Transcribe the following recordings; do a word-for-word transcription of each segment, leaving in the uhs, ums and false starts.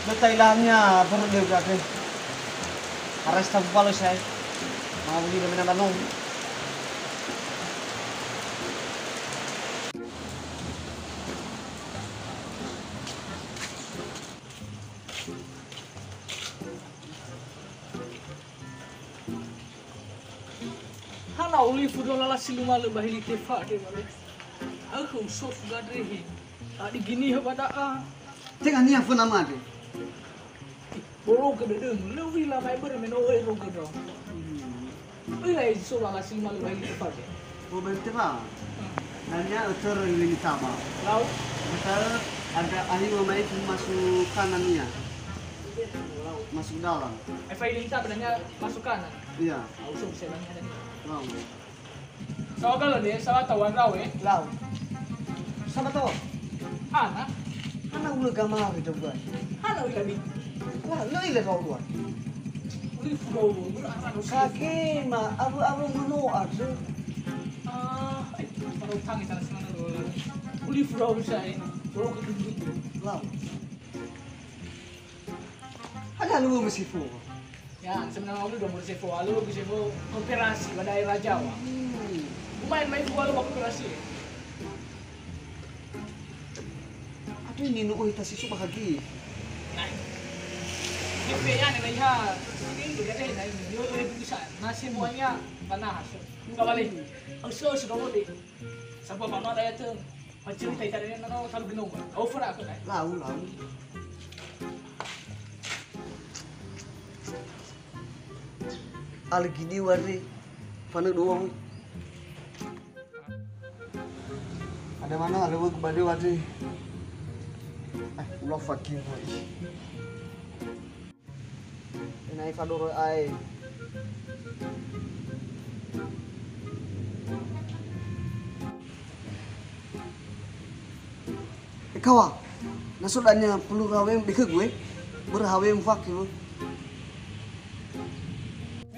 Lö tailania börö döga ke. Aresta balo sai. Mau di mena danong. Hana olifu do lala si lumalö ba hili tefa de wale. Akhö usofu gadrehe. Adi gini ha ba da'a. Tenga nia föna made. Bolo ke dödömu, lö uila mai börö me no ero ke do. Uila zi so lala si lumalö ba hili tefa de. Oh, ba hili tefa. Dania ötörö hili taba. Lau. Ötörö ada ahi wa mai masuk kanan nia. Masuk dalam. Efa hili taba dania masuk kanan. Iya. Au so bisa dania dania. Lau. Sawa galö de, sawa tawua ndra'o, eh? Lau. Sawa tawua? Hana? Hana ulö gamari dögua. Hana ulö bi. Lah, lö ilö dua. Uli fulau, uli apa no sa. Kagema, abu-abu mano aja. Ah, eh, kalau tangi tanah sana lo. Uli fulau bisa, eh. Kalau ke gitu. Lau. Ada lu mesifu. Ya, sebenarnya aku udah mau sefo, lalu aku sefo koperasi ba daerah Jawa. Hmm. Lumayan main gua lu koperasi. Aduh, ini nu oi tasi suka lagi. Nah, D P-nya nih, ya. Ini udah deh, nah, ini. Yo, eh, bisa. Nah, semuanya tanah. Enggak balik. Usul sudah mau deh. Sabua mano ada ya tuh. Macerita ita deh, no, talu genong. Over aku, nah. Lau, lau. Aligi di wari, fanu dua. Ada mana, ada wak bade wari. Eh, ulah fakir, woi. Ena'e fadoro ae. Ekawa, na so dania pulu hawe bekhögu, eh. Börö hawe mufake, wö.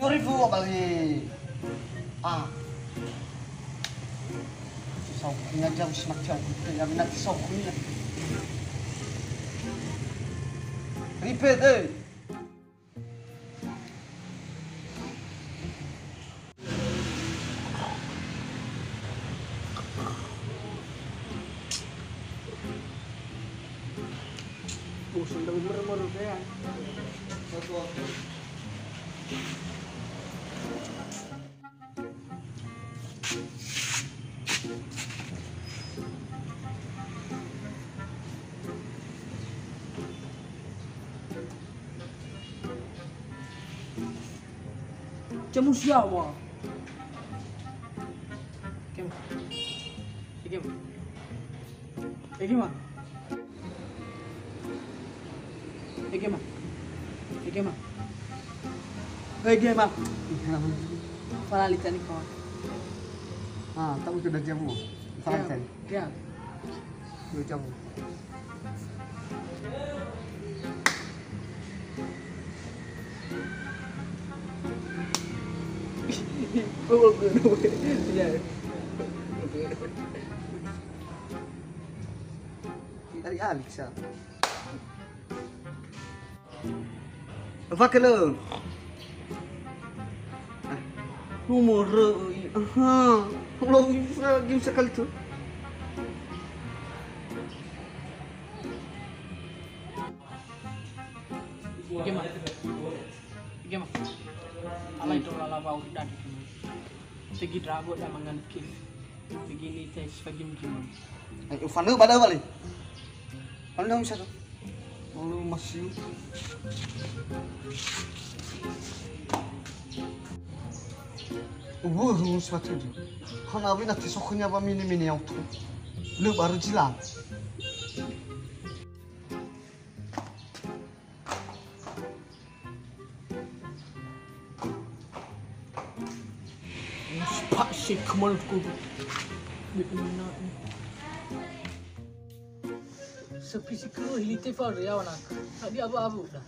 Yori fu bali. Ah. Sau kunia jam semakin kunia minat sau kunia. Ribet, eh. Bosan dari merem-merem ya. Jamu siawa. Ege ma. Ege ma. Ege ma. Ege ma. Ege ma. Ege ma. Falali tani kawan. Ah, tak betul dah jamu. Falali tani. Ya. Dua jamu. Dari Alex, ya. Fakele. Nomor, aha. Lo bisa, bisa kali tu. Ege ma. Ege ma. Alai to lala bau dan. Segi drago da mangan kif. Begini tes pagi-pagi. Eh, ufanö bada bali. Kalau nang bisa tu. Lalu masih. Wah, sepatu dia. Hana wina tisokhnya ba mini-mini auto. Lu baru jilang. Spasik mölku. Sepisi kelu hili tefa ya anak. Tadi apa-apa udah.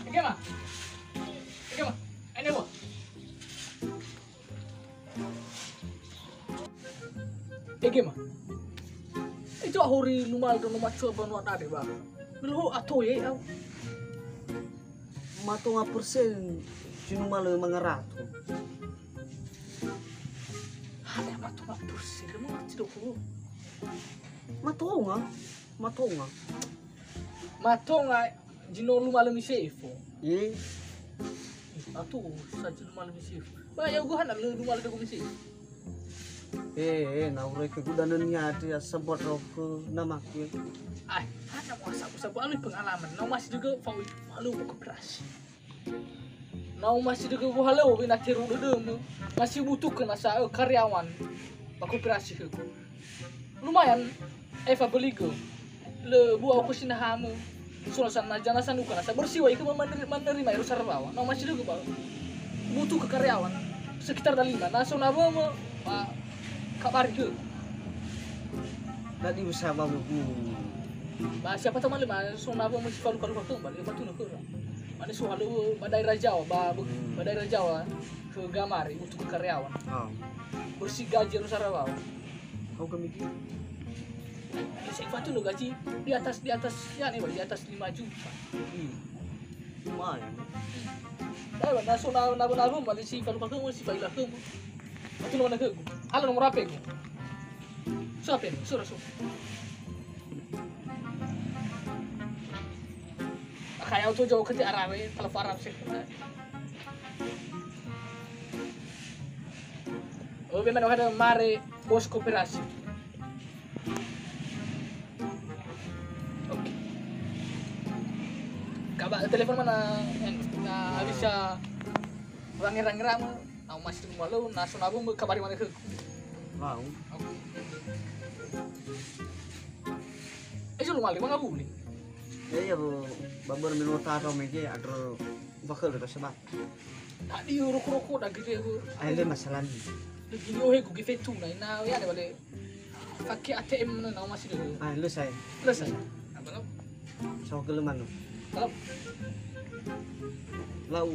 Ege ma. Ege ma. Ene wa. Ege ma. Ba hori numalö no macua banua dade ba. Melo ato ye au. Matonga persen zi numalö mangarato. Hana matonga persen, kamu ngerti dong. Matonga, matonga. Matonga zi no lumalö misefo. Ye. Atu sa zi lumalö misefo. Ba ya ugo hana lö lumalö dago misefo. Eh, eh, na urai ke guda nenia ate ya sebot ro ke nama ke. Ai, hana mo sabu-sabu alui pengalaman. Na masih juga fawi malu ke operasi. Na masih juga buhaleu wina teru dödömö. Masih butuh kena sa, eh, karyawan. Ba koperasi ke. Lumayan, Eva beli ke. Le buah aku sinahamu. Sono sana jana sanuka nasa bersiwa ke menerima, menerima ero sarabawa. Na masih juga ba. Butuh ke karyawan. Sekitar ada lima. Na so na ba me, ba, kabari ke. Tadi usaha ba buku. Ba siapa tahu malam, so na ba me si falu-falu ke balik, batu na ke. Mana so halu ba daerah Jawa, ba, ba daerah Jawa ke gamari, butuh ke karyawan. Oh. Bersih gaji ero sarabawa. Kau kami ki? Saya batu lo gaji di atas, di atas, ya nih, di atas lima juta. Hmm. Lumayan. Dah, na so na, na, na, na, si falu-falu, si falu-falu. Batu lo mana ke? Ala nomor H P ku. So H P, so, so. Kayak auto jauh ke arah, weh, telepon arah sih. Oh, memang ada mare bos koperasi. Oke. Kaba telepon mana yang, na bisa wangi-wangi ramu, na masih rumah lo, na so na bu kabari mana ke? Mau. Oke. Eh, so lu mali, mana buli? Ya, ya, bu, babur melu taro mege, adro bakal ke sebab. Tadi roko-roko dah gede, bu. Ayo, le masalah ni. Lagi ni, oh, he, ku gifetu, na, na, ya, ada balik. Pakai A T M na, na, masih dulu. Ah, lu saya. Lu saya. Apa lo? Sawa gelu manu. Kalau lau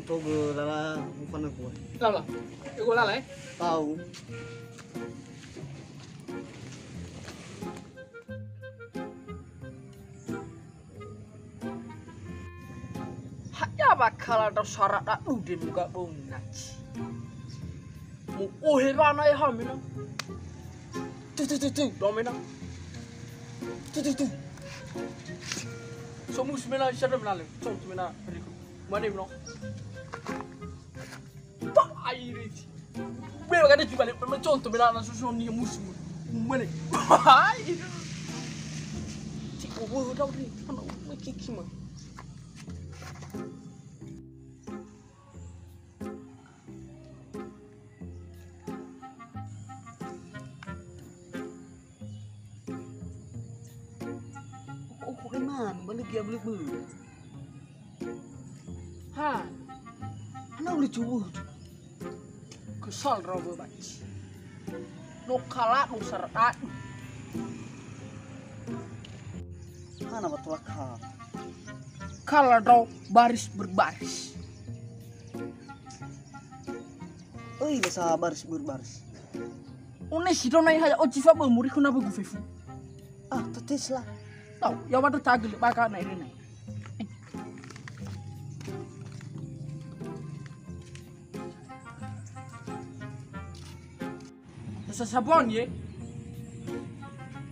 toge lala, bukan aku. Lala. Ego lala, eh? Tahu. Ha'ia wa kala ndrao sarada dude nuga bongi naci. Mu'ohe wana eha mena. Tu, tu, tu, tu, dua mena. Tu, tu, tu. So musu mena, isa dua mena le. Contoh mena, berikut. Mana mena? Ba aire ti. Be ba kada ti bale, ma conto bela na susu ni musu. Mane. Aire. Ti ko wo dau ni. Ana ma kiki ma. Oh, oh, man, balik ya, balik, balik. Ha. Ana uli cubu. Kesal rawa baci. No kala no saradu. Hana batulaka. Kala dau baris berbaris. Oi, basa baris berbaris. Une si dona iha ya oci fa be muri kuna be gufefu. Ah, tetes lah. Tau, ya waduh tagel baka na irene. Sasabon ye.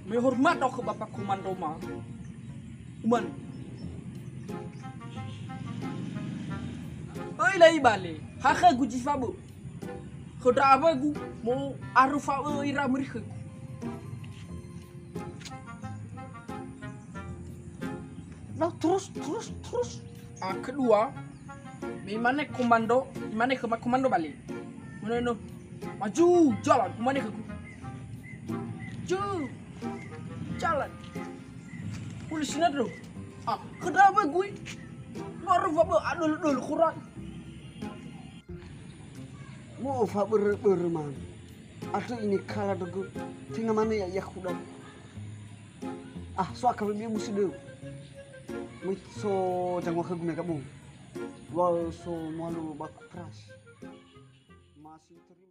Me hormat aku Bapak Komando ma. Uman. Oi lai bale. Haha guji fabo. Khodra abagu mo aru fabo ira merihe. Nah, terus, terus, terus. Ah, kedua, me imane komando, imane khöma komando bale. Mane no, "Maju, jalan," umane khögu. "Maju, jalan." Polisi na dro. Ah, kedua apa gue? Noro apa adol-dol kurang. Mo fa bere-bere man. Atau ini kala dogo. Tenga mana ya, ya kuda. Ah, so akal dia musuh dulu. Mui so jangwa khögu mega bung. Wal so malu baku keras. Masih terima.